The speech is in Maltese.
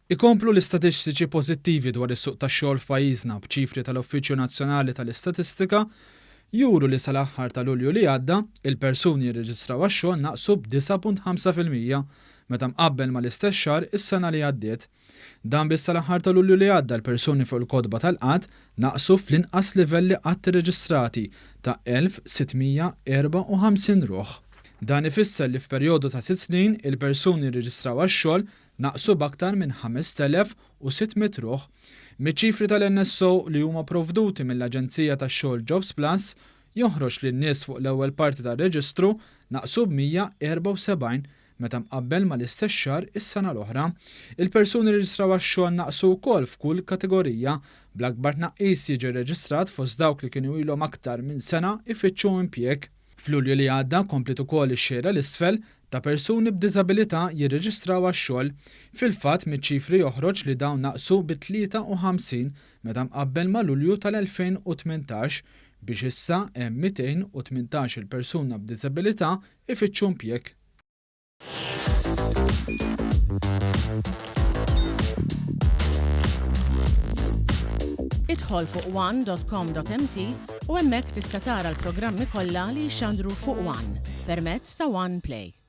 Ikomplu l-istatistiċi pożittivi dwar is-suq tax-xogħol f'pajjiżna b'ċifri tal-Uffiċċju Nazzjonali tal-Istatistika juru li sal-aħħar ta' Lulju li għadda, il-persuni jirreġistraw għax-xogħol naqsu b'9.5% meta mqabbel mal-istess xahar is-sena li għaddiet. Dan biss sal-aħħar ta' Lulju li għadda l-persuni fuq il-kotba tal-qgħad naqsu fl-inqas livelli qatt irreġistrati ta' 1,654 ruħ. Dan ifisser li f'perjodu ta' sitt snin il-persuni rreġistraw għax-xogħol naqsu b'aktar minn 5,600 ruħ. Miċ-ċifri tal-NSO li huma provduti mill-aġenzija tax-xogħol Jobsplus joħroġ li n-nies fuq l-ewwel parti tar-reġistru naqsu b'174 meta mqabbel mal-istess xahar is-sena l-oħra. Il-persuni rreġistraw għax-xogħol naqsu wkoll f'kull kategorija, bl-akbar tnaqqis jiġi rreġistrat fost dawk li kienu ilhom aktar minn sena jfittxu impjieg. F'Lulju li għadda kompliet ukoll ix-xejra 'l isfel ta' persuni b'diżabilità jirreġistraw għax-xogħol. Fil-fatt miċ-ċifri joħroġ li dawn naqsu bi 53 meta mqabbel ma' Lulju tal-2018 biex issa hemm 218-il persuna b'diżabilità jfittxu impjieg. Idħol fuq one.com.mt u hemmhekk tista' tara l-programmi kollha li jixxandru fuq One permezz ta' One Play.